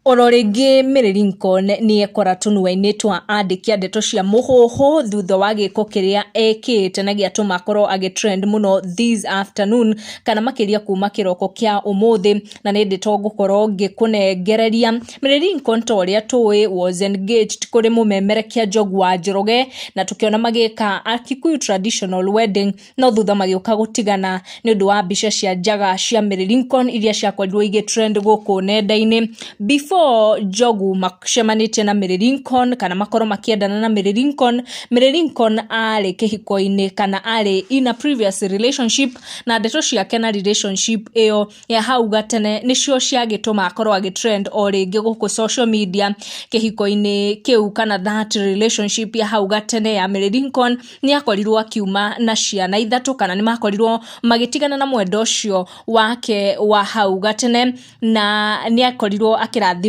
Oro rĩngĩ Mary Lincoln nĩekora tũnua-inĩ twa andĩki a ndeto cia mũhuhu thutha wa gĩko kĩrĩa ekĩte na gĩatũma akorwo agĩ trend mũno this afternoon kana makĩria kuma kĩroko kĩa ũmũthĩ, na nĩ ndeto ngũkorwo ngĩkũnengereria. Mary Lincoln ta ũrĩa tũĩ was engaged kũrĩ mũmemerekia Njogu wa Njoroge, na tũkĩona magĩka a Kikuyu traditional wedding, no thutha magĩũka gũtigana nĩ ũndũ wa mbica cia njaga cia Mary Lincoln iria ciakorirwo igĩ trend gũkũ nenda-inĩ. Before Njogu macemanĩtie na Mary Lincoln kana makorwo makĩendana na Mary Lincoln, Mary Lincoln arĩ kĩhiko-inĩ kana arĩ in a previous relationship, na ndeto ciake na relationship ĩyo ya hau gatene nĩcio ciagĩtũma akorwo agĩ trend o rĩngĩ gũkũ social media. Kĩhiko-inĩ kĩu kana that relationship ya hau gatene ya Mary Lincoln, nĩ akorirwo akiuma na ciana ithatũ, kana nĩ makorirwo magĩtigana na mwendwa ũcio wake wa hau gatene, na nĩ akorirwo akĩrathimwo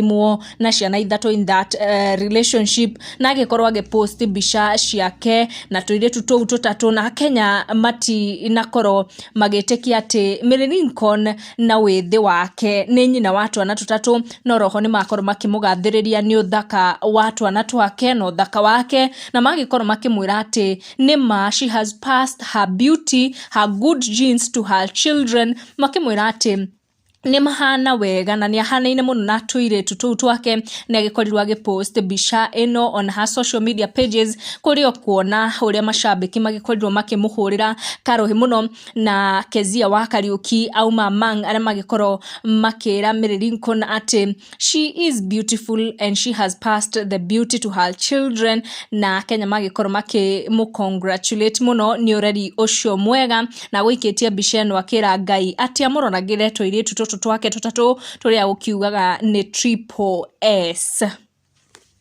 na ciana ithatũ in that relationship, na agĩkorwo agĩpost mbica ciake na tũirĩtu tũu tũtatũ, na Kenya matinakorwo magĩtĩkia atĩ Mary Lincoln na wĩthĩ wake nĩ nyina wa twana tũtatũ, no roho nĩ makorwo makĩmũgathĩrĩria nĩ ũthaka wa twana twake na ũthaka wake, na magĩkorwo makĩmwĩra atĩ nĩma she has passed her beauty, her good genes to her children, makĩmwĩra atĩ nĩ mahana wega na nĩ ahanaine mũno na tũirĩtu tũu twake. Nĩ agĩkorirwo agĩpost mbica ĩno on her social media pages, kũrĩa ũkuona ũrĩa macambĩki magĩkorirwo makĩmũhũrĩra karũhĩ mũno, na Kezia wa Kariuki auma among arĩa magĩkorwo makĩra Mary Lincoln atĩ she is beautiful and she has passed the beauty to her children, na Kenya magĩkorwo makĩmũ congratulate mũno nĩ ũreri ũcio mwega, na gũikĩtie mbica ĩno akĩra Ngai atĩ amũroragĩre tũirĩtu tũtũ twake tũtatũ tũrĩa gũkiugaga nĩ triple S.